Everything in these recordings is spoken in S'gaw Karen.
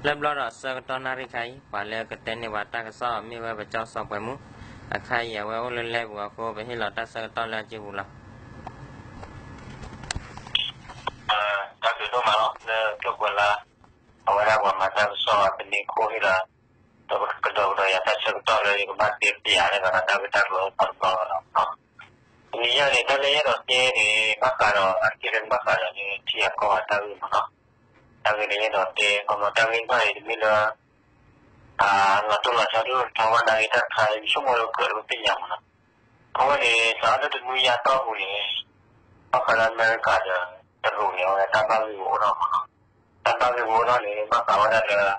လၢဘျီဒီးဆၢကတီၢ်နၣ်ရံၣ်ခါအံၤ ပှၤလၢကတဲန့ၢ်ပှၤတၢ်ကစီၣ်မ့ၢ်ဝဲပကၠီစီၤပှဲၤမူ, အခါအံၤအဝဲအိၣ်လၢလဲပူၤအဃိ ပဟ့ၣ်လီၤတၢ်ဆၢကတီၢ်လၢအစုပူၤလီၤ. တၢ်ဘျုးဒိၣ်မးလီၤ လၢကျိၣ်ကွဲၤလါ အဝဲဒၣ်ပှၤမၤတၢ်ကစီၣ်တနံၤအခိၣ်ဟ့ၣ်ဒီး ဒီးပကဒီးကဒီးယၤတၢ်ဆၢကတီၢ်လၢယကဘၣ်တဲပျးလၢဒီးတၢ်ဂ့ၢ်တၢ်ကျိၤလၢတဘျီလီၤ. တနံၤညါန့ၣ် တၢ်လၢယအဲၣ်ဒိးတဲန့ၣ် ဘၣ်ဃးဒီး အက့လၢဘၣ်ဃးဒီးလၢထံဂၤကီၢ်ဂၤတၢ်ဂ့ၢ်မ့ၢ်နီၤ. တၢ်ဂ့ၢ်လၢယအဲၣ်ဒိးတဲ ခီမီတၢ်ဂ့ၢ်တဖၣ်အံၤတမ့ၢ်လၢ လီၤတိၢ်လီၤဆီဒိၣ်ထီဘၣ်နာ်က့ တၢ်တခါလၢယဆိကမိၣ်လၢကၢးလၢပသ့ၣ်ညါမ့ၢ်နီၤ. အဝဲန့ၣ် စးထီၣ်လၢတနွံယါတီၢ်ပူၤန့ၣ် ဘၣ်ဃးလၢအမဲရကၤဒီး တရူးန့ၣ် အဝဲတၢ်ဘၣ်ဂ့ၢ်ကအိၣ်ထီၣ်မ့ၢ်နီၤ. တၢ်ဘၣ်ဂ့ၢ်ကအိၣ်ထီၣ်န့ၣ် ဘၣ်ဃးဝဲဒၣ်လၢ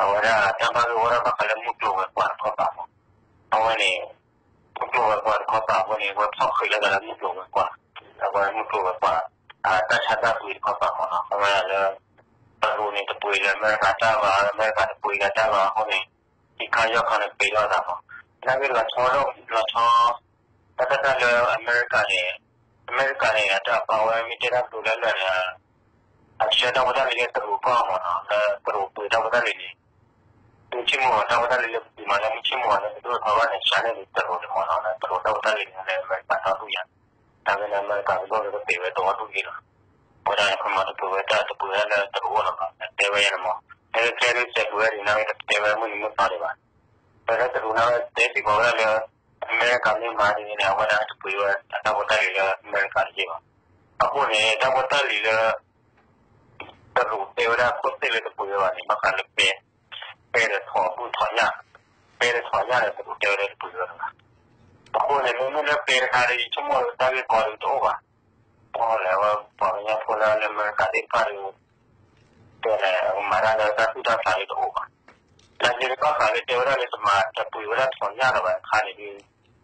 အဝဲဒၣ်တၢ်ဘၣ်ဂ့ၢ်ကအိၣ်ထီၣ်ဘၣ်ဃးလၢမုၢ်ကျိၤဝဲၤကွာ်တခီပၤမ့ၢ်နီၤ. အဝဲန့ၣ် မုၢ်ကျိၤဝဲၤကွာ်တခီပၤအဃိန့ၣ် အဝဲဖီၣ်ဃံးလၢသးလၢမုၢ်ကျိၤဝဲၤကွာ်, အဝဲမုၢ်ကျိၤဝဲၤကွာ် တၢ်ဆါတၢ်ပှ့ၤတခီပၤမ့ၢ်နီၤ. အဝဲဒၣ်လၢ တရူးန့ၣ်တပှ့ၤလၢအမဲရကၤတၢ်ဘၣ်, အမဲရကၤတပှ့ၤလၢတၢ်ဘၣ်အဃိန့ၣ် ယခါယီၢ်ခါန့ၣ်ပှ့ၤထီၣ်သးမ့ၢ်နီၤ. တၢ်ဂ့ၢ်လီၤဆီဒိၣ်လီၤဆီ တၢ်တၢ်တၢ်လၢအမဲရကၤန့ၣ် အမဲရကၤန့ၣ် အတၢ်ပာ်ဝဲမ့ၢ်တဲတၢ်ကတိၤလၢလၢာ်န့ၣ် အဆှၢတၢ်ဖိတၢ်လံၤလၢတရူးကီၢ်မ့ၢ်နီၤ, လၢတရူးပှ့ၤတၢ်ဖိတၢ်လံၤန့ၣ် မုၢ်ဆ့ၣ်မုၢ်ဂီၤတၢ်ဖိတၢ်လံၤလၢပှ့ၤမးလၢမုၢ်ဆ့ၣ်မုၢ်ဂီၤလၢ ပဒိၣ်ထီဘၣ်န့ၣ် ဆှၢန့ၢ်ဒံးတရူးန့ၣ်မ့ၢ်နီၤ, လၢတရူးတၢ်ဖိတၢ်လံၤန့ၣ် လၢအမဲရကၤတီဒူၣ်ယါ, တၢ်ဂ့ၢ်လၢအမဲရကၤကဒိၣ်လၢကပှ့ၤဝဲတအိၣ်ဒူၣ်ဂ့ၤလီၤ. အဝဲဒၣ်န့ၣ် ခီမီတပှ့ၤဝဲတၢ်တပှ့ၤဝဲဒၣ်လၢတရူးအိၣ်လီၤမ့ၢ်နီၤ, တဲဝဲယါန့ၣ်မ့ၢ်, တဲဝဲခဲဒုးစဲးပှ့ၤဝဲဒၣ်န့ၣ် နဝဲတတဲဝဲမုၢ်နံၤမုၢ်သီဒံးဘၣ်. ဝဲဒၣ်တရူးန့ၣ်ဝဲတဲစ့ၢ်ကီးဝဲဒၣ်လၢ အမဲရကၤမ့ၢ်မၤဒ်န့ၣ် အဝဲဒၣ်တပှ့ၤဝဲအတၢ်ဖိတၢ်လံၤလၢအမဲရကၤတက့ၢ်ဘၣ်. အဃိန့ၣ် တၢ်ဖိတၢ်လံၤလၢ တရူးတဲဝဲဒၣ်ခိၣ်သ့ၣ်လၢတပှ့ၤဝဲဘၣ်န့ၣ် ဘၣ်ဃးလၢပဲ, ပဲဒီးထိးဘုၣ်ထိးညၣ်, ပဲဒီးထိးညၣ်န့ၣ် တရူးတဲဝဲဒၣ်တပှ့ၤဝဲလၢၤဘၣ်. အဃိန့ၣ် မ့မ့ၢ်လၢပဲတခါဒီး ယဆိကမိၣ်လၢတၢ်ဂ့ၢ်ကီဒုးတအိၣ်ဘၣ်. အဃိန့ၣ် အဝဲပှၤကညီဖိလၢလၢအမဲရကၤသ့ၣ်တဖၣ်ဒီး တဲန့ၣ် မၤတၢ်လၢတၢ်သူၣ်တၢ်ဖျးဒီးတအိၣ်ဘၣ်. တၢ်ဂ့ၢ်တဘၣ်ဃးလၢတဲဝဲဒၣ်လၢတမၤတပှ့ၤဝဲဒၣ်ထိးညၣ်လၢၤဘၣ်တခါန့ၣ်ဒီး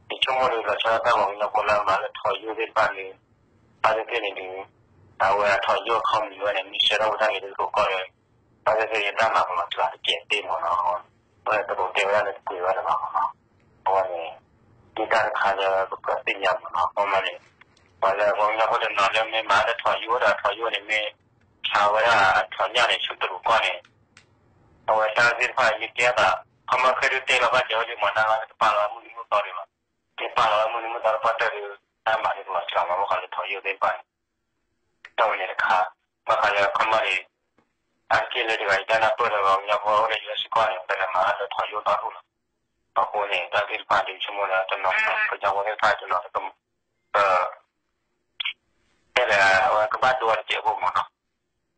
ယဆိကမိၣ်ဒီးလီၤဆီဒၣ်တၢ်ပှၤကညီဖိလၢအမၤလၢထိးယိၣ်သ့ၣ်တဖၣ်န့ၣ် ဘၣ်သ့ၣ်သ့ၣ်န့ၣ်ဒီး အဝဲအထိးယိၣ်အခီပညီဝဲန့ၣ် မ့ၢ်ဆှၢထီၣ်ဖိတၢ်ဂ့ၢ်တရူးကီၢ်ဒီး ဘၣ်သ့ၣ်သ့ၣ်ယတၢ်မၤကမၤကျါတကဲးတ့ၢ်မ့ၢ်နီၤ. အဃိန့ၣ် တရူးတဲဝဲဒၣ်လၢတပှ့ၤဝဲလၢၤဘၣ်မ့ၢ်နီၤ. အဝဲန့ၣ် မ့ၢ်တၢ်တခါလၢပကြၢးသ့ၣ်ညါမ့ၢ်နီၤ. အဃိမ့ၢ်န့ၣ် ပှၤလၢပှၤကညီဖိတနီၤလၢမ့ၢ်မၤလၢထိးယိၣ်ဒီးထိးယိၣ်န့ၣ် မ့ၢ်ဆါဝဲဒၣ်ထိးညၣ်န့ၣ် ဆူတရူးကီၢ်န့ၣ် အဝဲတၢ်သ့ၣ်တဖၣ်ယကဲအသး ခီမီခဲဒုးတဲလီၤဘၣ်ကဲဝဲဒၣ်မ့ၢ်နီၤ တပာ်လီၤဝဲမုၢ်နံၤမုၢ်သီဒံးဘၣ်. တပာ်လီၤဝဲမုၢ်နံၤမုၢ်သီတပှၢ်တၢၢ်ဒီး တၢ်မၤန့ၣ်ပလီၤစှၤမ့ၢ် ဘၣ်ဃးလၢထိးယိၣ်သ့ၣ်တဖၣ်န့ၣ် တၢ်ဝဲန့ၣ်တခါ ဘၣ်ဃးလၢခီမီန့ၣ် အါတက့ၢ်လၢတဂၤအံၤတၢ်နၢ်ပၢၢ်ဒီးပှၤကညီဖိအိၣ်လၢ ယူအက်စ် ကီၢ်န့ၣ် ပလဲၤမၤလၢထိးယိၣ်ဒီဒူၣ်လီၤ. အဃိန့ၣ် တၢ်သ့ၣ်တဖၣ်ဒ်ဆိကမိၣ်လၢတနီၤ ပကညီဖိသ့ၣ်တဖၣ်တနီၤ တဲလၢအဝဲကဘၣ်ဒိအီၤတစဲးဖိမ့ၢ်နီၤ.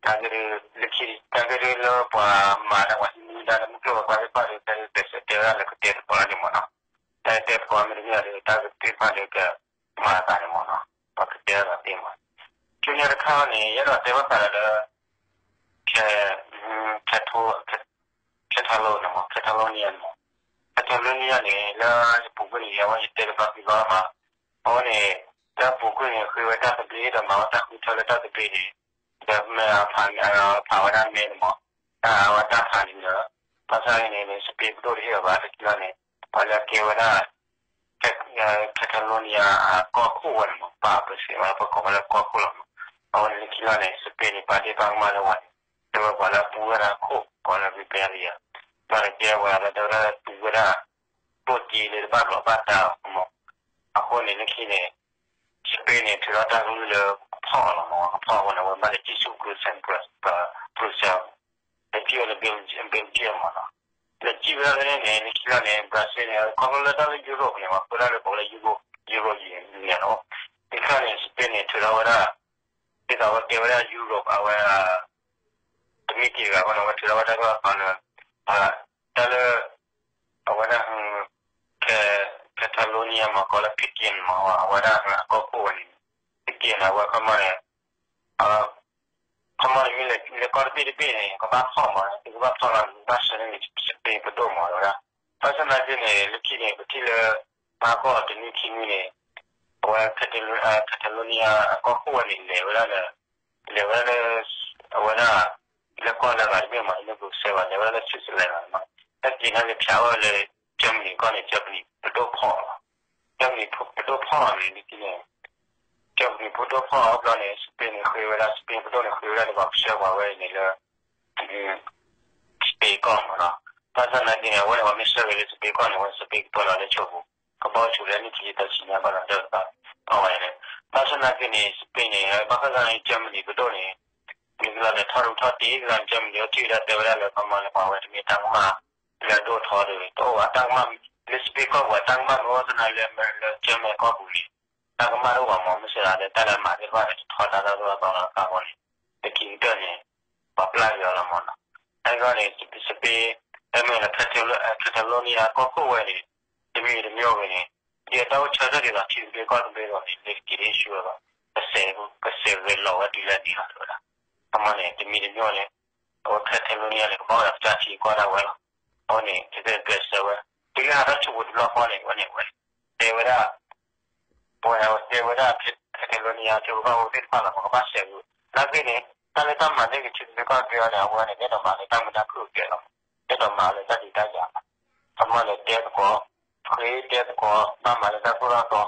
တၢ်ဂ့ၢ်ဒ် လၢခံတၢ်ဂ့ၢ်ဒ်လၢပှၤမၤတၢ်ပှၤဟံးမူဒါလၢမုၢ်ကျိၤဝဲၤကွာ်သ့ၣ်တဖၣ်ဒီး တဲတဲဝဲဒၣ်လၢကတဲသကိးန့ၣ်မ့ၢ်နီၤ. တၢ်တဲသကိးမ့ၢ်တမ့ၢ်ဒီး တၢ်သ့ၣ်တဖၣ်ဒီးကမၤအသးန့ၣ်မ့ၢ်နီၤ. ပှၤကတဲအသးသ့မ့ၢ် ဆူညါတခါန့ၣ် ယအဲၣ်ဒိးတဲဘၣ်ဃးဒီးလၢ ခဲ ခဲ Catalonia န့ၣ်မ့ၢ် Catalonia န့ၣ်မ့ၢ် Catalonia န့ၣ် လၢယပူၤကွံာ်န့ၣ် အဝဲယတဲတဘျီခံဘျီမး အဝဲန့ၣ် လၢအပူၤကွံာ်န့ၣ် ဃ့ဝဲတၢ်သဘျ့ဒီးမၤဝဲတၢ်ဃုထၢလၢတၢ်သဘျ့န့ၣ် ဒီးမ့ၢ်ဖးဝဲဒၣ်မဲန့ၣ်မ့ၢ် တၢ်အဝဲတၢ်ဖးန့ၣ်ဒီး ဘၣ်ဆၣ်န့ၣ် စပ့ပဒိၣ်တဟ့ၣ်အီၤဘၣ် လၢခံလီၤန့ၣ် ပှၤလၢကဲဝဲဒၣ် Catalonia အကီၢ်ခိၣ်ဝဲန့ၣ်မ့ၢ် ပာ်ပစံးဝဲ ပကိးဝဲလၢကီၢ်ခိၣ်လီၤမ့ၢ် အဝဲန့ၣ်လၢခံလီၤန့ၣ် စပ့န့ၣ် ပာ်ဒ့ၣ်ပာ်ကမၣ်လၢဝဲန့ၣ် တဲဝဲပှၤလၢပူဝဲဒၣ်ခိၣ် ကိးလၢ rebellion ဘၣ်လၢကဲဝဲလၢတဲဝဲဒၣ်ပူဝဲဒၣ် ကျိၣ်စ့လၢတဘၣ်ဘျီးဘၣ်ဒါအီၤမ့ၢ် အဃိန့ၣ်လၢခံန့ၣ် စပ့န့ၣ် ထုးထီၣ်တၢ်ကလုၢ်လၢကဖီၣ်အီၤလီၤမ့ၢ် ကဖီၣ်အဃိန့ၣ် အဝဲဘၣ်လၢ Jesuit Crusaders လၢကံၣ်ဝဲလၢ Belgium မ့ၢ်နီၤ လၢကံၣ်ဝဲဒၣ်ဖဲန့ၣ်န့ၣ် လၢခံလီၤန့ၣ် Brazil န့ၣ် ခီဖျိလၢတၢ်လၢ Europe န့ၣ် ပှၤဃုဒၣ်လၢပှၤလၢ Euro Euro ယံၤန့ၣ်လီၤ လၢခံလီၤန့ၣ် စပ့န့ၣ် ထုးထီၣ်ဝဲဒၣ် ဒ်သိးအဝဲကဲဝဲဒၣ် Europe အဝဲ တမ့ၢ်က့ၤတဂၤဃီန့ၣ် အဝဲထုးထီၣ်ဝဲဒၣ်ကဘၣ်ဖီလၢ တၢ်လၢ အဝဲဒၣ် Catalonia မ့ၢ်ကိးလၢ Piquin မ့ၢ် အဝဲဒၣ်အကီၢ်ခိၣ်ဝဲန့ၣ် Piquin န့ၣ် အဝဲခီမီန့ၣ် ခီမီန့ၣ်မ့ၢ်လၢကီၢ်တဘ့ၣ်တဘ့ၣ်န့ၣ် ကဘၣ်ဖီၣ်မး သုကဘၣ်ဖီၣ်လီၤ ဘၣ်ဆၢန့ၢ်န့ၣ် စပ့ပဒိၣ်မးဝဲဒၣ် ဘၣ်ဆၣ်သနာ်က့န့ၣ် လၢခံန့ၣ် ပထံၣ်လၢ ဘၣ်ကီၢ်တနွံခံနွံန့ၣ် အဝဲ Catalonia အကီၢ်ခိၣ်ဝဲန့ၣ် လဲၤဝဲဒၣ်လၢ လဲၤဝဲဒၣ်လၢ အဝဲဒၣ် လၢကီၢ်လၢဂၤတဘ့ၣ်မး လၢ Brussels ဘၣ် လဲၤဝဲဒၣ်လၢ Switzerland ဘၣ်မး တၢ်က့ၤန့ၣ်ကဖျါဝဲလၢ Germany ကီၢ်န့ၣ် Germany ပဒိၣ်ဖီၣ်လီၤ Germany ပဒိၣ်ဖီၣ်လီၤန့ၣ် လၢခံန့ၣ် Germany ပဒိၣ်ဖီၣ်အီၤဘျီန့ၣ် စပ့န့ၣ်ဃ့ဝဲဒၣ် စပ့ပဒိၣ်န့ၣ်ဃ့ဝဲဒၣ်လၢပှၤကဆှၢပှၤဝဲန့ၣ်လၢ ကီၢ်မ့ၢ်နီၤ. ဘၣ်ဆၣ်သနာ်က့န့ၣ် အဝဲန့ၣ် ပှၤမ့ၢ်ဆှၢဂ့ၤလၢ Spain ကီၢ်န့ၣ် အဝဲ Spain ကပၢလီၤလၢဆိပူၤ, ကဘီဆူၣ်လၢနံၣ်ခံဆံသၢဆံညါဘၣ်ဒီး ဒီးအဝဲန့ၣ်, ဘၣ်ဆၣ်သနာ်က့န့ၣ် Spain န့ၣ် ဘၣ်ဃးဂၤန့ၣ် Germany ပဒိၣ်န့ၣ် မ့ၢ်ကလီၤဒီးထီၣ်ရူၣ်ထီၣ်တ့ၢ်ကလီၤ Germany အထံၣ်ဝဲဒၣ်တဲဝဲဒၣ်လၢ ခီမီလၢပှၤဝဲတမ့ၢ်တၢ်ကမၣ်လၢအဒိၣ်ထီဒီး တအိၣ်ဘၣ်တၢ်ကမၣ်, လၢ Spain ကီၢ်ပူၤတၢ်ကမၣ်မ့ၢ်အိၣ်သနာ်က့လၢ လၢ Germany ကီၢ်ပူၤန့ၣ် တၢ်ကမၣ်တအိၣ်ဘၣ်မ့ၢ် မ့ၢ်စ့ၢ်ကီးလၢတၢ်လၢအမၤသ့ၣ်တဖၣ်န့ၣ် တထီဒါတၢ်သိၣ်တၢ်သီလီၤအဃိန့ၣ် တခံကတၢၢ်န့ၣ် ပှၤပျၢ်က့ၤအီၤလီၤမ့ၢ်နီၤ. အဂီၢ်န့ၣ် Spain အမ့ၢ်လၢ Catalonia ကီၢ်ခိၣ်ဝဲန့ၣ် တမံၤတမံၤဝဲန့ၣ် ဒ်အတၢ်အိၣ်ဆၢထၢၣ်ဒ်သိးထံသဘျ့ကီၢ်သဘျ့အသိးန့ၣ် လၢတက့ၤဒ်ဆူအသိး ကစဲး ကစဲးဂဲၤလိာ်ဝဲတုၤလၢန့ၣ်လီၤတဲဝဲဒၣ်. အမ့ၢ်န့ၣ် တမံၤတမံၤန့ၣ် အဝဲ Catalonia န့ၣ် ကဘၣ်ဝဲဒၣ်ပတၢ်ထံကီၢ်ဒၣ်ဝဲလီၤ. အဝဲန့ၣ် ကကဲစၢးဝဲ တုၤလၢဟးထီၣ်ဆိပူၤတဘျီဃီန့ၣ် အဝဲန့ၣ်ဝဲ တဲဝဲဒၣ် ပဝဲဒၣ်တဲဝဲဒၣ် Catalonia ထံဖိကီၢ်ဖိသ့ၣ်တဖၣ်လီၤ ပကဘၣ်စဲးဝဲ နာ်က့န့ၣ် တၢ်လၢတၢ်မၤန့ၢ်က့ၤထံသဘျ့ကီၢ်သဘျ့အီၤန့ၣ် အဝဲန့ၣ် အဲၣ်ဒိးမၤလၢတၢ်မုာ်တၢ်ခုၣ်ကဲလီၤ. အဲၣ်ဒိးမၤလၢတၢ်ဒုးတၢ်ယၤလီၤ. အမ့ၢ်န့ၣ် တဲသကိး ဃ့တဲသကိး ဘၣ်မၤလၢတၢ်သိၣ်တၢ်သီ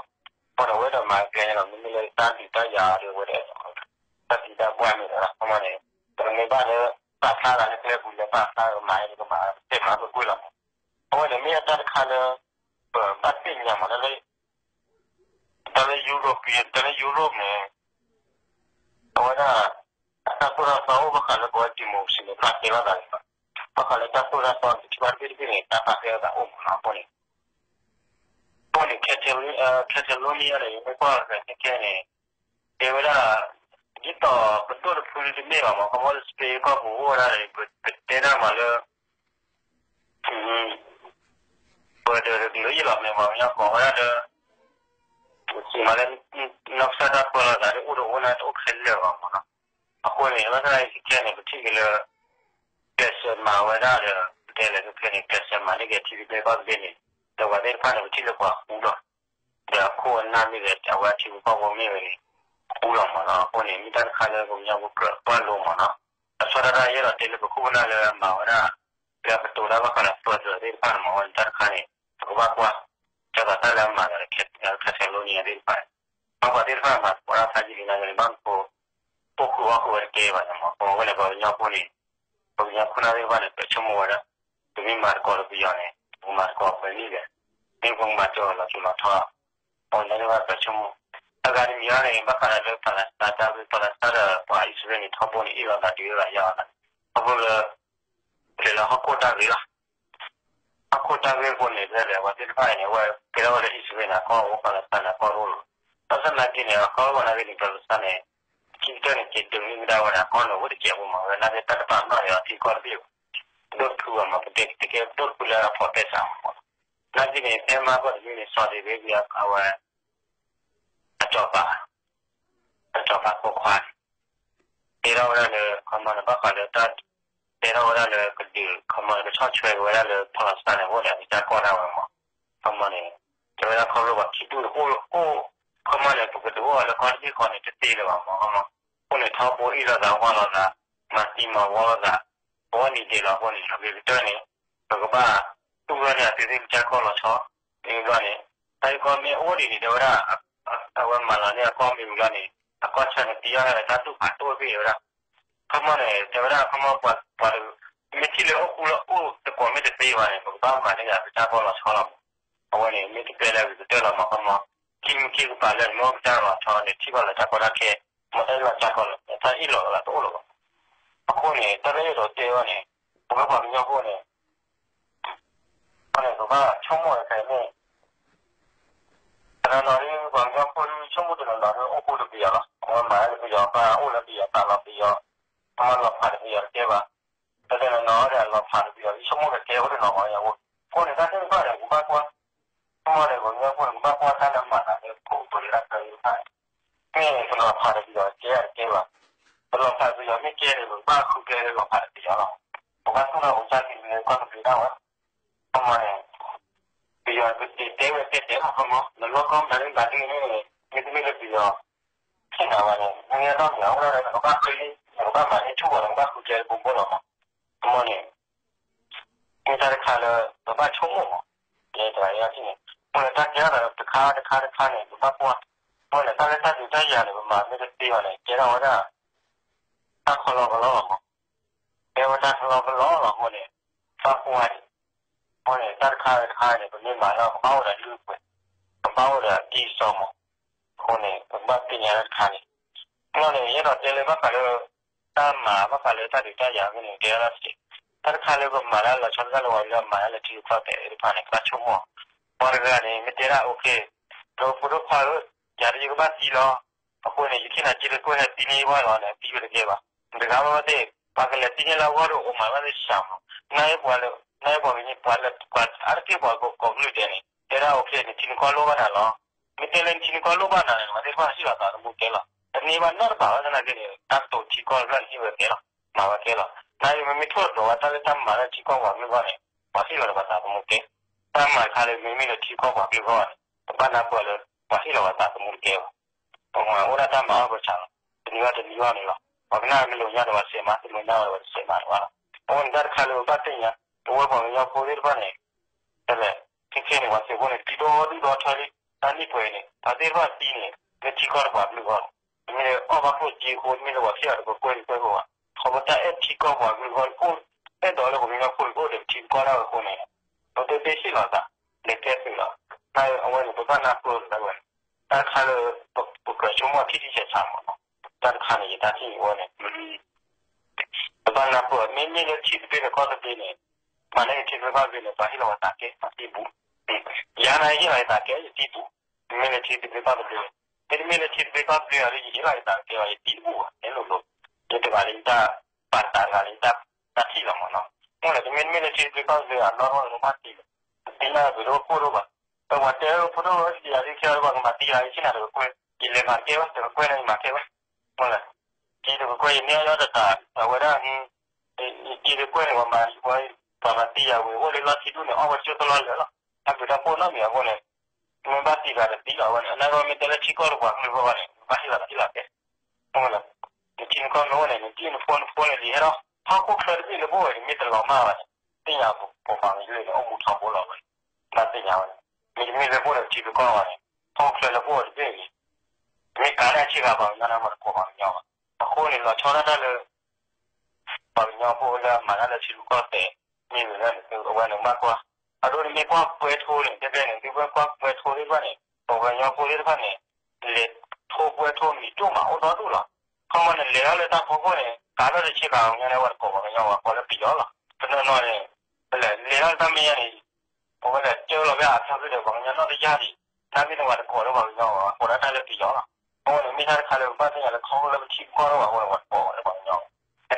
အဃိန့ၣ် အဝဲဒိးမၤကဲန့ၣ်လီၤ. မ့မ့ၢ်လၢတၢ်ဒုးတၢ်ယၤဒီး အဝဲဒၣ် တၢ်သံတၢ်ပှၢ်မ့ၢ်ဒီး အမ့ၢ်န့ၣ် ပမ့ၢ်ဘၣ်လၢ ပာ်ဖျါသးလၢကျဲပူၤလၢပာ်ဖျါကမၤန့ၣ် ကမၤတဲမၤကွ့ၢ်ကွ့ၢ်လီၤမး. အဝဲန့ၣ် မ့ၢ်အတၢ်တခါလၢ ပဘၣ်သ့ၣ်ညါမး တၢ်လၢ တၢ်လၢ Europe တၢ်လၢ Europe န့ၣ် အဝဲဒၣ် အတၢ်သိၣ်တၢ်သီအိၣ်ဘၣ်ဃးလၢပဝဲ democracy န့ၣ် ပာ်တဲဘၣ်သးန့ၣ်လီၤ. ဘၣ်ဃးလၢတၢ်သိၣ်တၢ်သီန့ၣ် ထံဘၣ်တဘ့ၣ်တဘ့ၣ်န့ၣ် တၢ်ပာ်တဲဘၣ်သးအိၣ်မးလီၤ. အဃိန့ၣ် အဃိန့ၣ် Catalonia န့ၣ် ယမ့ၢ်ကွၢ်ကဲခဲန့ၣ် တဲဝဲဒၣ် ဒ်သိးပဒိၣ်တဖုတမ့ၢ်ဘၣ်မး ခီဖျိလၢ Spain ကီၢ်ပူၤအိၣ်ဝဲဒၣ်န့ၣ် ပတဲတၢ်မးလၢ ပှၤဒီးတကလုာ်အံၤလီၤ မ့ၢ်ပှၤကညီကိးဝဲဒၣ်လၢ ပစံးမးလၢ နီၢ်ကစၢ်တၢ်ပၢလီၤသးဒ်အိၣ်ဒီးအိၣ်န့ၣ်တအိၣ်ခဲလၢာ်ဘၣ်မးနီၤ. အဃိန့ၣ် ဘၣ်ဆၣ်သနာ်က့ခဲန့ၣ် ပထံၣ်က့ၤလၢ ကျဲးစၢးမၤဝဲဒၣ်ဒီး ပတဲလဲၣ်ခဲန့ၣ် ကျဲးစၢးမၤန့ၢ်က့ၤထံသဘျ့ကီၢ်သဘျ့န့ၣ် ဒီးပှၤသ့ၣ်တဖၣ်န့ၣ် ပထံၣ်လၢပှၤဃူဒီး ဒီးအခိၣ်အနၢ်မ့ၢ်ဂ့ၤ အဝဲထံဖိကီၢ်ဖိမ့ၢ်ဂ့ၤန့ၣ် ဃူလီၤမးနီၤ. အဃိန့ၣ် မ့ၢ်တၢ်တခါလၢပကညီဖိကြၢးကွၢ်လိမးနီၤ. အဆီတၢ်တၢ်ယဲၢ်ဒီးတဲလၢပခိၣ်ပနၢ်လၢအမၤဝဲဒၣ် လၢအကတိၤတၢ်ဘၣ်ဃးဒီး federal သ့ၣ်တဖၣ်န့ၣ်မး အဝဲန့ၣ်တၢ်တခါန့ၣ် ပကဘၣ်ကွၢ် ဒ်သိးတၢ်လၢအမၤဒီး Catalonia သ့ၣ်တဖၣ်န့ၣ် ပှၤသ့ၣ်တဖၣ်မၤသကိးတၢ်ဖးယံာ်လံနာ်က့န့ၣ် ဘၣ်မနုၤဃိ အိၣ်ဃုာ်အီၣ်ဃုာ်ဝဲတကဲဘၣ်န့ၣ်မး ပဝဲန့ၣ် ပှၤကညီဖိန့ၣ် ပှၤကညီခိၣ်နၢ်သ့ၣ်တဖၣ်န့ၣ် ကြၢးဆိကမိၣ်ဝဲဒၣ် ပမ့ၢ်မၤသကိးဒီးပယီၤန့ၣ် ပကမၤသကိးပှဲၤမ့ၢ်ဂ့ၤ မ့ၢ်ပကမၤတၢ်လီၤထူလီၤထီ ပှၤကညီသ့ၣ်တဖၣ်ကြၢးဆိကမိၣ် အဂၤတမံၤအံၤန့ၣ် ဘၣ်ဃးဒီးလၢ Palestine တၢ်ဂ့ၢ် Palestine ဒီးပှၤအံၣ်စရ့လးန့ၣ် ထီဘိန့ၣ် အ့ၣ်လိာ်သးဒုးလိာ်သးယၤလိာ်သး ခီဖျိလၢ လဲၤလၢဟီၣ်ခိၣ်တၢ်ဂ့ၢ်လီၤ. ဟီၣ်ခိၣ်တၢ်ဂ့ၢ်အဃိန့ၣ် လဲၤလဲၤပှၤသ့ၣ်တဖၣ်အံၤန့ၣ် အဝဲကဲထီၣ်ဝဲလၢအံၣ်စရ့လးန့ၣ် အကီၢ်အိၣ် Palestine န့ၣ် အကီၢ်အိၣ်လီၤ. ဘၣ်ဆၣ်သနာ်က့န့ၣ် အကီၢ်အိၣ်နာ်က့န့ၣ် Palestine န့ၣ် ခံကတၢၢ်န့ၣ် က့ၤဒုးန့ၢ်ကဒါဝဲဒၣ် အကီၢ်န့ၣ် အိၣ်တစဲးဖိမး ဝဲနာ်က့တၢ်တဘၣ်နီၣ်ယၤထံကီၢ်တဘ့ၣ်ဘၣ် ဒိၣ်တဖုဘၣ်မး ပတဲတကဲဒိၣ်တဖုလၢအဖိးသဲစးမး နာ်က့န့ၣ် ဖဲမၤကီၢ်တမံၤန့ၣ် စီၤဒ့ဘ့းအဝဲ အစီၤပၤ အစီၤပၤဖိခွါန့ၣ် တဲထီၣ်ဝဲဒၣ်လၢ ခီမီန့ၣ် ဘၣ်ဃးလၢတၢ် တဲထီၣ်ဝဲဒၣ်လၢကဒုး ခီမီန့ၣ် ကဆီၣ်ထွဲက့ၤဝဲဒၣ်လၢ Palestine န့ၣ် အိၣ်ဒီးအကစၢ်ကီၢ်ဒၣ်ဝဲမး ခီမီန့ၣ် တဲဝဲဒၣ်ခီဖျိပှၤခံဒူၣ်တအိၣ်အိၣ် ခီမီန့ၣ် ပကဒုးအိၣ်အီၤလၢကီၢ်တဘ့ၣ်ဃီန့ၣ် တသ့လၢၤဘၣ်မး ခီမီ အဃိန့ၣ် ထီဘိအ့ၣ်လိာ်သးဝါလိာ်သး မၤသံမၤဝီလိာ်သး အဝဲန့ၣ်ဒ်လဲၣ်လီၤအဃိန့ၣ် အဂ့ၤကတၢၢ်န့ၣ် ပကဘၣ်တူၢ်ဘၣ်န့ၢ်အသုသ့ၣ်ကစၢ်ကီၢ်လီၤဆီ မ့ၢ်ဘျီန့ၣ် တၢ်ဂ့ၢ်ကီမ့ၢ်အိၣ်ဒ်န့ၣ် တဲဝဲဒၣ် အဝဲမၤလီၤန့ၢ်အကီၢ်မ့ၢ်ဘျီန့ၣ် အကီၢ်ဆၢန့ၣ်သံအီၤန့ၣ် တၢ်တူၢ်ဖးဒိၣ်တဘ့ၣ်ဝဲဒၣ် ခီမီန့ၣ် တဲဝဲဒၣ်ခီမီပှၤ ပှၤတ မ့ၢ်ထံၣ်လၢအိၣ်ဃူလၢအိၣ်သကိးမ့ၢ်တသ့ဘၣ်န့ၣ် ပကဘၣ်မၤန့ၢ်က့ၤအကစၢ်ကီၢ်လီၤဆီလီၤမး အဝဲန့ၣ် မ့ၢ်တပျဲလၢအဂ့ၤကတၢၢ်လီၤမး ခီမီ ခံမုၢ်ခံကပၤလၢနမ့ၢ်အိၣ်ကစၢ်လီၤဆီန့ၣ် ထံၣ်ဘၣ်လၢတၢ်ကီတၢ်ခဲ မ့ၢ်တၢ်အ့ၣ်လိာ်ကစၢ်ကီၢ်လီၤ တၢ်အ့ၣ်လိာ်လီၤသးတအိၣ်လၢၤဘၣ် အဃိန့ၣ် တၢ်လၢယအဲၣ်ဒိးတဲအီၤန့ၣ် ပဝဲပှၤကညီဖိန့ၣ် အဃိန့ၣ် ပဘၣ်ဆိကမိၣ်ခဲအံၤန့ၣ် တနီၤနီၤဒ်ပှၤကညီဖိဒ်ဆိကမိၣ်တနီၤနီၤဒ်အိၣ်ဃူဒီးပယီၤလီၤ အဝဲမၤလၢပယီၤပၢ်အိၣ်လၢပယီၤသးလီၤပယီၤ အဝဲလီၤဖးဒီးပယီၤတကဲဘၣ် တၢ်တနီၤနီၤဒီးအလီၤဖးဒီးပယီၤဒ်ဆိကမိၣ်ကကဲအိၣ်တနီၤမးယဝဲ အဃိန့ၣ် တၢ်သ့ၣ်တဖၣ်န့ၣ် ပကဘၣ်ကွၢ် ဆိကမိၣ်န့ၣ် ပှၤကညီဖိန့ၣ် ပကဘၣ်ကွၢ်တၢ်လၢမၤသးလၢခိၣ်ပှဲၤလၢတၢ်သ့ၣ်တဖၣ်န့ၣ် မ့ၢ်ပလီၤဖးဒီးပယီၤကဲတကဲဘၣ် ပလီၤဖးပယီၤမ့ၢ်ကဲန့ၣ် ပကဘၣ်ဃုကျဲလၢလီၤဖးဒီးပယီၤလီၤ ပဘၣ်သူၣ်ထီၣ်ပကစၢ်က့ၤလၢကီၢ်ကပ့ၤဒၣ်ဝဲ ခီမီန့ၣ် ပယီၤကတဲတဲဝဲတဲတဲလီၤခီမီ နလီၢ်ကီၢ်မနုၤဒ်န့ၣ် မ့တမ့ၢ်လၢပယီၤ ထံၣ်နၤဘၣ်န့ၣ် နမ့ၢ်အဲၣ်ဒိးမၤအိၣ်ဒၣ်ဝဲ နကဘၣ်ဃု နကဘၣ်မၤန့ၢ်ဆူၣ်ဘၣ် နကဘၣ်ဃုကျဲလၢပဘိလီၤမး ခီမီန့ၣ် မ့ၢ်တၢ်တခါလၢ ပဘၣ်ဆိကမိၣ်မး ယဲတဂၤယဲထံၣ်န့ၣ် မ့ၢ်လၢတၢ်ကဲထီၣ်သးတခါတခါတခါန့ၣ် ပဘၣ်ကွၢ် မ့ၢ်လၢတၢ်လၢတၢ်ဒုးတၢ်ယၤန့ၣ် ပမၤမ့ၢ်တသ့ဘၣ်န့ၣ် ကဲထီၣ်ဝဲဒၣ် တၢ်ခီလီကလီလီၤမး ကဲဝဲတၢ်ခီလီကလီလီၤအဃိန့ၣ် ဘၣ်ကွၢ်န့ၣ်, အဃိန့ၣ် တၢ်တခါတခါန့ၣ် ပမ့ၢ်မၤလၢပဘၣ်အိၣ်ဒီးလုၢ်ပှဲၤ, ပဘၣ်အိၣ်ဒီးအကံၢ်အစီမး, အဃိန့ၣ် ပကဘၣ်သ့ၣ်ညါတၢ်တခါန့ၣ်, ဘျီန့ၣ် ယအဲၣ်ဒိးတဲလၢဘၣ်ဃးလၢ တၢ်မၤ ဘၣ်ဃးလၢတၢ်ဒုးတၢ်ယၤအဂ့ၢ်န့ၣ် တဲဒၣ်တစဲး, တၢ်တခါလၢပမၤလၢလီၤဆီဒၣ်တၢ်လၢပှၤလၢအမၤတၢ်လၢထံရူၢ်ကီၢ်သဲးသ့ၣ်တဖၣ်န့ၣ် ကဘၣ်ဆိကမိၣ်, ပှၤတဂၤန့ၣ် မ့ၢ်တဲဒၣ် okay, ဒီးဖိဒိၣ်ခွါဧၢ, ယၤဒ်ယကဘၣ်သံလီၤ, အဃိန့ၣ် ယထံၣ်နၤက့ၤတကွဲၢ်ဟဲသံန့ၢ်ယဂီၢ်လီၤန့ၣ် သံဝဲတကဲဘၣ်, တဂၤဘၣ်ဘၣ်သ့ၣ်, ပှၤကလဲၤသံန့ၢ်လၢအဂီၢ်ဒီးအိၣ်မးဘၣ်သ့ၣ်စှၤမး, နအဲၣ်ပှၤလၢ နအဲၣ်ပှၤကညီ ပှၤလၢပှၤအါတက့ၢ်ပှၤကိးဂၤဒဲးန့ၣ် တဲဒၣ် okay နထံနကီၢ်လိၣ်ဘၣ်နၤလီၤ, မ့ၢ်တဲလၢနထံနကီၢ်လိၣ်ဘၣ်နၤန့ၣ် ပှၤသ့ၣ်တဖၣ်ဟ့ၣ်လီၤသးသမူကဲလီၤ, တန့ၢ်ဘၣ်နီတဘးဘၣ်သနာ်က့န့ၣ် တၢ်ကတိၤထံကီၢ်တဖျၢၣ်န့ၣ် ဟ့ၣ်ဝဲကဲလီၤ, မၤဝဲကဲလီၤ, နာ်က့ မ့မ့ၢ်ထိၣ်သတြီၤဝဲတၢ်လၢတၢ်မၤလၢထံကီၢ်ပှၤကလုာ်အဂီၢ်န့ၣ် ပှၤဟ့ၣ်လီၤဒီးပှၤသးသမူကဲ, တၢ်မၤတခါလၢမ့မ့ၢ်လၢထံကီၢ်ပှၤကလုာ်အဂီၢ်န့ၣ် ပဘၣ်နၢ်ပၢၢ်လၢ ပှၤဟ့ၣ်လီၤပှၤသးသမူတကဲဘၣ်, ပမၤအိၣ်ဒၣ်တၢ်မၤအီၣ်ပဆၣ်လီၤ, တနံၤဘၣ်တနံၤဘၣ်န့ၣ်လီၤ, ပှၤကနၣ်မ့ၢ်လိာ်ညါဒီးပှၤစဲးမၤ, တလိာ်ညါဒီးပှၤစဲးမၤန့ၣ်ဘၣ်လီၤ, အဃိန့ၣ် တၢ်တခါလၢပဘၣ်သ့ၣ်ညါ ပဝဲပှၤကညီဖိသ့ၣ်တဖၣ်န့ၣ် တလဲၤ ခဲခဲန့ၣ် ပှၤသုးဖိန့ၣ် သံဒိၣ်ဒိၣ်ဒီထၢလံ, တၢ်နံၣ်ပှဲၤအံၤန့ၣ် ပှၤသ့ၣ်တဖၣ်သံန့ၣ် လၢထံကီၢ်တပှၤကလုာ်အဂီၢ်န့ၣ်, တမ့ၢ်လၢအီၣ်ဘၣ်ကျိၣ်စ့အဃိ, တမ့ၢ်လၢပှၤဖံးအီၤတပကွဲၢ်တပကွဲၢ်ဖိဘၣ်, ခီဖျိတၢ်အဲၣ်ထံကီၢ်ပှၤကလုာ်အဂီၢ်, အဲၣ်ဒိးလၢပှၤကညီဖိတအိၣ်ဒီးထံကီၢ်ဒၣ်ဝဲအဃိန့ၣ်, ပတသ့ဟ့ၣ်လီၤသး လဲၤကဲသုးလီၤ, တၢ်အဝဲန့ၣ် ပဘၣ်နၢ်ပၢၢ်လီၤဒၣ်ဝဲန့ၣ်, တၢ်တခါလၢ ပကြၢးဆိကမိၣ်ထံထံဆးဆးမး, တၢ်တခါန့ၣ် ယတၢ်ထံၣ်အံၤဝဲန့ၣ် ပဘၣ်နၢ်ပၢၢ်, မ့မ့ၢ်လၢထံသဘျ့ဒီးကီၢ်သဘျ့န့ၣ်, မ့ၢ်လၢထံသဘျ့ကီၢ်သဘျ့န့ၣ် ပှၤဟ့ၣ်လီၤပှၤသးကဲ ပှၤသံပူၤ, ယၤန့ၣ်ဟ့ၣ်လီၤယသးကဲ ယသံပူၤ, မ့မ့ၢ်လၢထံသဘျ့ကီၢ်သဘျ့, မ့တမ့ၢ်လၢထံသဘျ့ကီၢ်သဘျ့အီၤဒီး ယဟ့ၣ်လီၤယသးကဲဘၣ် ယသံတပူၤဘၣ် ဟဲလိၤလိၤ, ယတဂၤလၢယတၢ်ပာ်သးတဂၤလၢယတၢ်ထံၣ်လီၤမးနီၤ, မ့ၢ်လၢတမ့တမ့ၢ်လၢထံသဘျ့ကီၢ်သဘျ့အီၤ နီၢ်ထီၣ်လၢပဘၣ်သံလီၤ, ပသံန့ၣ်ပဒိၣ်ခိၣ်ဒိၣ်ဘၣ်, ပှၤတဲဖိဒိၣ်ဝဲသံယၤဒ်ခဲအံၤ ပှၤကမၤသံယၤ ယထံၣ်နၤတကကွဲၢ်, ယလဲၤမၤတကဲဘၣ် တကကွဲၢ်န့ၣ် ယမၤတကဲဘၣ်, မ့ၢ်လၢ က့ၤတကကွဲၢ် ယန့ၢ်အီၣ်ယီတတး, အဝဲဒၣ် ယက့ၤတကွဲၢ်န့ၣ် ပှၤမၤ ပှၤမၤသံယၤဝဲ အိၣ်လၢလီၢ်ထံဒူၣ်န့ၣ် အီၣ်ဝဲကၠိတလီၢ်လၢာ်လီၤ, တၢ်ဘျုးတၢ်ဖှိၣ်နီတမံၤအဃိန့ၣ်, မ့ၢ်ဘၣ်သံဂၤတသံလီၤအဃိန့ၣ်, နာ်က့မ့ၢ်တဲလၢထံကီၢ်တပှၤကလုာ်အဂီၢ်န့ၣ် ဘၣ်ဟ့ၣ်လီၤသးဟ့ၣ်လီၤကဲ, မ့ၢ်လၢ နထံနကီၢ်မ့ၢ်အိၣ်န့ၣ် နထံၣ်နဖိနဖိန့ၣ်လံဟဲဒီး ဟီၣ်ခိၣ်ချၢတဘ့ၣ်လၢပအိၣ်ဝဲန့ၣ် မ့ၢ်တလီၤမၢ်ဘၣ်န့ၣ်, သ့ၣ်ညါပပှၤကလုာ်န့ၣ် အိၣ်မူထီဘိလီၤဝဲ, ဘၣ်သ့ၣ်ညါဝဲန့ၣ်, မ့တမ့ၢ်လၢပအိၣ်ဒီးထံသဘျ့ကီၢ်ဘၣ်န့ၣ်, ဟီၣ်ခိၣ်ချၢလၢပအိၣ်တဘ့ၣ်န့ၣ်, မ့ၢ်ကးန့ၢ်ဆ့ကၤပှၤကညီန့ၣ် မ့ၢ်တကိးပှၤကညီဘၣ်, အဃိန့ၣ် လီၤဆီဒၣ်တၢ်လၢ ပှၤကညီဖိလၢအမၤတၢ်လၢထံရူၢ်ကီၢ်သဲး မ့ၢ်ဂ့ၤလၢန့ၣ် အဝဲန့ၣ်ဘၣ်ကွၢ်, အဒိန့ၣ်မ့ၢ်ကွၢ်ပှဲၤထိန့ၣ် တဲတဲန့ၣ် သုကွၢ်ပှဲၤထိသ့ၣ်တဖၣ်န့ၣ် ပှၤကညီဖိသ့ၣ်တဖၣ်န့ၣ် လဲၤထိပှဲၤထိမံၤဒိၣ်မးအိၣ်ဒီဒူၣ်လီၤ, ခီမီန့ၣ် လဲၤထီၣ်လၢတၢ်ဖီခိၣ်န့ၣ် ကးထီၣ်တဆ့ကၤပှၤကညီန့ၣ် အဝဲတကိးပှၤကညီဘၣ် ကိးလၢပယီၤလီၤ, တနီၤနီၤန့ၣ် ပလဲၤလဲၤထီၣ်လၢတၢ်မဲာ်ညါန့ၣ် အဝဲလဲၤကၢလီၤဖဲအဖျၢၣ်ဖဲဒီး ပှၤကညီနီၢ်တယၢ်န့ၣ် နာ်က့န့ၣ် ပှၤတကိးလၢပှၤကညီဘၣ် ကိးဒၣ်တၢ်လၢပယီၤလီၤ, အဃိန့ၣ် မ့ၢ်တၢ်တခါလၢပဘၣ်သ့ၣ်ညါလၢခီဖျိလၢပထံပကီၢ်တအိၣ်ဘၣ်အဃိန့ၣ် ပှၤတ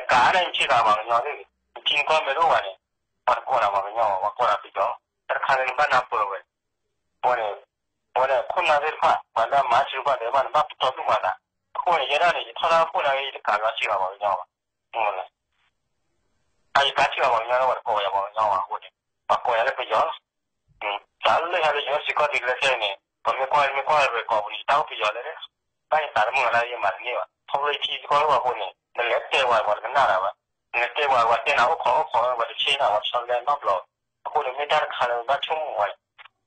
ကိးလၢပှၤကညီဘၣ်, နကးန့ၢ်ဆ့ကၤပှၤကညီသ့ၣ်ဂ့ၤ, နထံနကီၢ်မ့ၢ်တအိၣ်ဘၣ်န့ၣ် ပှၤတကိးနၤပှၤကညီဘၣ် ပှၤကိးနၤပယီၤလီၤ, တၢ်တခါလၢနဘၣ်နၢ်ပၢၢ်ဝဲ အဝဲန့ၣ် အဝဲန့ၣ် ခိၣ်နၢ်သ့ၣ်တဖၣ် ပှၤလၢအမၤထံရူၢ်ကီၢ်သဲးတဖၣ်န့ၣ် ဘၣ်ပတီၢ်သူၣ်ပှၤသး, အဃိန့ၣ် ယဲဒၣ်န့ၣ် ယထီၣ်တၢ်အိၣ်ဖှိၣ်နာ်က့ ယတကးလီၤဆ့ကၤပှၤကညီဘၣ်, အယကးဆ့ကၤပှၤကညီလၢပှၤတကိးယၤပှၤကညီဘၣ်အဃိန့ၣ် ပှၤကိးယၤလၢပယီၤလီၤ, တၢ်လၢယၤလၢယိၤစ့ၢ်ကီးတုၤလၢခဲအံၤန့ၣ် ပှၤမ့ၢ်ကွၢ်မ့ၢ်ကွၢ်ရဲၣ်ကီးပူၤန့ၣ် ယတၢ်အိၣ်ပယီၤလၢ ဘၣ်ယသးတမုာ်လၢယမၤတန့ၢ်ဘၣ်, ခီဖျိယထံယကီၢ်တအိၣ်ဘၣ်အဃိန့ၣ် နလဲၤတဲပှၤပှၤတကနၣ်တၢ်ဘၣ်, နတဲပှၤပှၤတဲနၤအိၣ်ခိးအိၣ်ခိး ပှၤတဆ့နၤပှၤတဆီတလဲနီတဘျီ, အဃိန့ၣ် မ့ၢ်တၢ်တခါလၢပဘၣ်ဆိကမိၣ်ဝဲ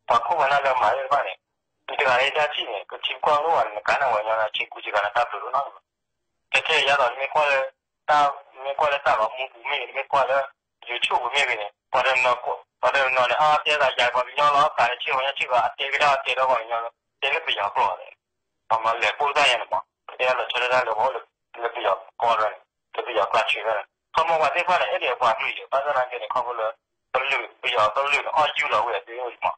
ပှၤခိၣ်ပှၤနၢ်လၢအမၤသ့ၣ်တဖၣ်န့ၣ် ယတဂၤလၢယတၢ်ထံၣ်န့ၣ် ပထံပကီၢ်တအိၣ်ဘၣ်န့ၣ် နကးန့ၢ်ပှၤကညီလၢဆ့ကူဆ့ကၤလၢတၢ်ဘျုးဒိၣ်နီတဘျီ ခဲခဲအံၤယါဒီး နမ့ၢ်ကွၢ်လၢ တၢ် မ့ၢ်ကွၢ်လၢတၢ်ဂီၤမူပူၤမ့ၢ်ဂ့ၤ နမ့ၢ်ကွၢ်လၢ YouTube ပူၤမ့ၢ်ဂ့ၤန့ၣ် ပှၤတနီၤ ပှၤတနီၤန့ၣ် အါတဲသးယၤပှၤကညီလီၤ ကးန့ၣ်ဆ့ကၤပှၤကညီဆ့ကၤ အတဲကဒါအတဲဒီးပှၤကညီ တဲလၢပယီၤကျိာ်န့ၣ် ပှၤမၤလဲၤပိၢ်တၢ်ယါန့ၣ်မး ပတဲအလီၤဆီဒၣ်တၢ်လၢပှၤအိၣ်လၢပယီၤကီၢ်ဒၣ်န့ၣ် လၢပယီၤကျါဆံးဒၣ်န့ၣ် ခီမီပှၤသ့ၣ်တဖၣ်န့ၣ် အဲၣ်ဒိးပှၤကလုာ်ယဲ ဘၣ်ဆၣ်သနာ်က့န့ၣ် ခီဖျိလၢ ကလုာ် ပယီၤကလုာ်န့ၣ် အီၣ်ယူၢ်လီၤဝဲအသ့အိၣ်မး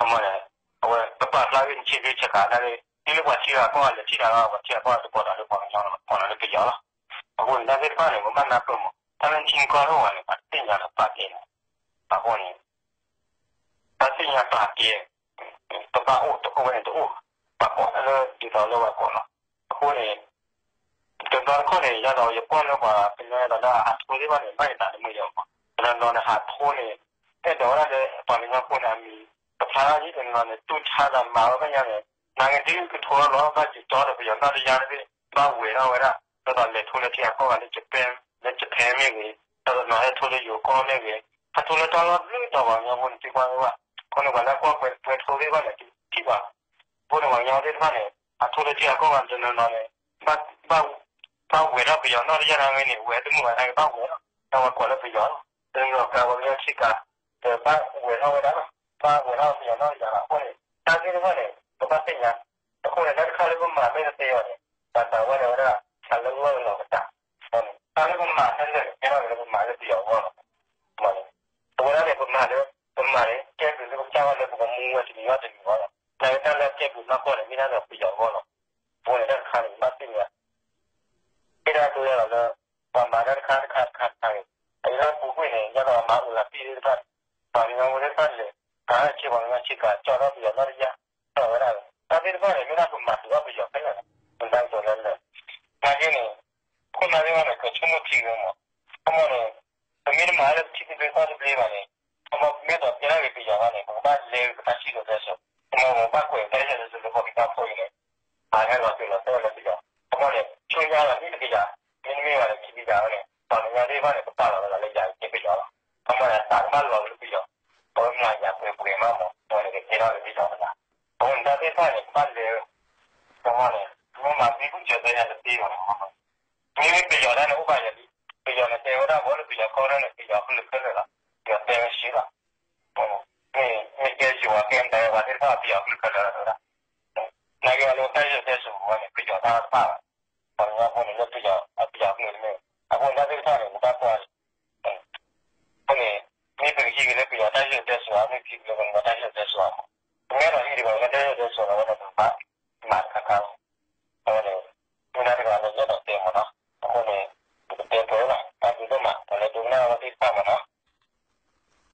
အမ့ၢ်န့ၣ် အဝဲကပာ်ဖျါဂ့ၢ်နဆ့ကၤဆ့ကၤနာ်က့ ဒ်လၢပှၤထံဂၤကီၢ်ဂၤလဲၤထံၣ်တၢ်ဒီး ပှၤထံဂၤကီၢ်ဂၤတကိးတၢ်လၢပှၤကညီလီၤ ကိးတၢ်လၢပယီၤလီၤ. အဃိန့ၣ် တၢ်သ့ၣ်တဖၣ်န့ၣ် ပဘၣ်နၢ်ပၢၢ်မး တၢ်လၢနထံနကီၢ်တအိၣ်ဘၣ်န့ၣ် ပှၤတသ့ၣ်ညါလၢပာ်ကဲန့ၣ် အဃိန့ၣ် တၢ်သ့ၣ်ညါပာ်ကဲ ပဘၣ်အိၣ်တအိၣ်ဝဲန့ၣ်တအိၣ်ဘၣ် ပှၤကိးတၢ်လၢဒ်သိးလၢပှၤကိးလီၤ. အဃိန့ၣ် တဘျီတခီၣ်န့ၣ် ယါဒီးယကွၢ်လၢပှၤကညီဒီးလၢအဟးထိသ့ၣ်တဖၣ်န့ၣ် ဘၣ်ယသးတမုာ်ယဲၢ်မး တနီၤနီၤန့ၣ် ဟးထိန့ၣ် အဲၣ်ဒိးဝဲဒၣ်လၢပှၤကညီဖိန့ၣ်အမံၤ ကဖျါထီၣ်ဒ်တနီၤန့ၣ် တူၢ်ဆါသးမၤဝဲဘၣ်ညါန့ၣ် နာ်က့ဒ်ကထိထီၣ်လီၤ ဘၣ်ယုၢ်ကၠီဒီးပယီၤနီၢ်တယါတဘ့ၣ် ဘၣ်ဝဲၤထီၣ်ဝဲဒၣ် ဒ်သိးလဲၤထိလၢထံဂၤကီၢ်ဂၤလၢ Japan လၢ Japan မ့ၢ်ဂ့ၤ ဒ်သိးနီၤဟဲထိလၢယိၤကီၢ်မ့ၢ်ဂ့ၤ ဟဲထိလၢတၢ်လီၢ်ဘျုးတီၤပှၤကညီဖိန့ၣ် သံကွၢ်ဝဲဘၣ် အဃိန့ၣ် ပှၤလၢကွၢ်ပှဲၤထိသ့ၣ်တဖၣ်န့ၣ် ထံၣ်ဘၣ် အဃိန့ၣ် ပှၤကညီသ့ၣ်တဖၣ်န့ၣ် အထိလၢထံဂၤကီၢ်ဂၤတနီၤနီၤန့ၣ် ဘၣ် ဘၣ်ဝဲၤထီၣ်ပယီၤနီၢ်တယါတဂ့ၤန့ၣ် ဝဲၤတမုာ်ဘၣ်နာ်က့ဘၣ်ဝဲၤလီၤ တၢ်ဝဲကိးလၢပယီၤလီၤ. တနီၤကၤပှၤကညီဆ့ကၤ ဒီးဘၣ်ဝဲၤထီၣ်ဝဲဒၣ်လီၤ, ဘၣ်ဝဲၤထီၣ်ပယီၤနီၢ်တယၤလီၤ. အဃိန့ၣ် တၢ်သ့ၣ်တဖၣ်န့ၣ် ပဘၣ်သ့ၣ်ညါ, အဃိန့ၣ် တၢ်တခါလၢပမၤမ့ၢ်တသ့အီၤန့ၣ် ဘၣ်သးဝဲန့ၣ်ဝဲဒၣ် အလၢဂီၢ်လီၤကတၢ်, တၢ်လၢပမၤခဲလၢာ်န့ၣ် ကဲထီၣ်က့ၤလၢပမၤလၢပယီၤအဂီၢ်လီၤ. အဝဲဒၣ်န့ၣ် ပမၤလၢ ပမၤန့ၣ် ကဲဘျုးလၢပကစၢ်ဘၣ်လၢပကမူဝဲတနံၤဘၣ်တနံၤအဂီၢ်လီၤ. နာ်က့တၢ်လၢအကဲဘျုးနီၢ်ကီၢ်န့ၣ် မ့ၢ်ဒၣ်ဒီးပယီၤအဂီၢ်လီၤ. အဃိန့ၣ် တၢ်တခါန့ၣ် ပဘၣ်သ့ၣ်ညါ မ့ၢ်ဒၣ်ဒိလၢလီၤလၢ ပှၤမၤတၢ်တခါတခါတခါတခါန့ၣ် အအံၤလၢပူၤကွံာ်န့ၣ် ယသးမၤအိၣ်လၢပံၣ်သ့ၣ်တဖၣ်န့ၣ် ပှၤကညီဖိသ့ၣ်တဖၣ်လဲၤ ကၤဆ့ပှၤကညီဆ့ကၤ ကၠီၣ်ထီၣ်ပယီၤနီၢ်တယၤ ကၠီၣ်ဝဲဒၣ် တၢ်သ့ၣ်တဖၣ်န့ၣ် မ့ၢ်ဒၣ်ပမၤတုၤအီၣ်ပယီၤခဲလၢာ်လီၤ. ပတၢ်ကတိၤလၢလၢာ် နာ်က့န့ၣ် ခိၣ်နၢ်သ့ၣ်တဖၣ်န့ၣ် ကဆိကမိၣ်ထံဂ့ၤမး, ခီမီန့ၣ် ပမ့ၢ်တမၤလၢပထံသဘျ့ကီၢ်သဘျ့ဘၣ်န့ၣ် ခီမီပမ့ၢ်သိးကဲထီၣ်က့ၤပယီၤဘၣ်န့ၣ် ပကဘၣ်လဲၤပတၢ်စံၣ်စိၤတဲစိၤ, ခီမီပကဘၣ်ကွဲးတၢ်စံၣ်စိၤတဲစိၤလၢပှၤကညီဖိအံၤန့ၣ် ပာ်လီၤက့ၤလီၤတဲလၢပယီၤ, ခီမီန့ၣ် ဆူညါလီၤနံၣ်တကယၤ, မ့တမ့ၢ်ဘၣ်န့ၣ် ခံကယၤဝဲန့ၣ် ပှၤကညီသ့ၣ်တဖၣ်န့ၣ် ကပာ်လီၤဝဲဒၣ်လၢယၤကဲပယီၤလီၤ. ခီမီန့ၣ် အသးကဘၣ်လီၤလၢပယီၤ, ပဝဲမၤယၤပှဲၤပှဲၤမးမး ခီမီန့ၣ် ကကဲထီၣ်လၢပယီၤတဂၤ, အဃိန့ၣ် တၢ်သ့ၣ်တဖၣ်န့ၣ် ကဘၣ်လဲၤ ခီမီန့ၣ် မ့ၢ်မၤသံကွံာ်စၢၤသ့ၣ်ညါတသ့ဘၣ်န့ၣ် မ့မ့ၢ်ပယီၤတၢ်န့ၣ် အိၣ်ဘၣ်ယၤလံ, ပယီၤန့ၣ်တဲဝဲဒၣ် ဘီလၢပယီၤကီၢ်ဒၢန့ၣ် ပယီၤကလုာ်ခဲလၢာ်လီၤ, ပယီၤတဲဝဲဆှံလီၤ. မ့ၢ်ကဲယိၤအကဲမတၤ ပှၤသ့ၣ်တဖၣ်ပယီၤကလုာ်ခဲလၢာ်လီၤတဲဝဲဒၣ်, နာ်က့အီၤလၢတၢ်စံၣ်စိၤတဲစိၤဝဲန့ၣ် ပယီၤတၢ်တဖၣ်ဘၣ်, ပှၤကညီဖိန့ၣ်လၢပယီၤ အပယီၤကလုာ်တမ့ၢ်, အဃိန့ၣ်တၢ်သ့ၣ်တဖၣ်န့ၣ် ပဘၣ်ကွၢ်န့ၣ် အဃိန့ၣ် မ့ၢ်ပကဟံးက့ၤလၢပယီၤတၢ်စံၣ်စိၤတဲစိၤဧါ, မ့ၢ်ပဟံးက့ၤလၢပှၤကညီတၢ်စံၣ်စိၤတဲစိၤဧါမး,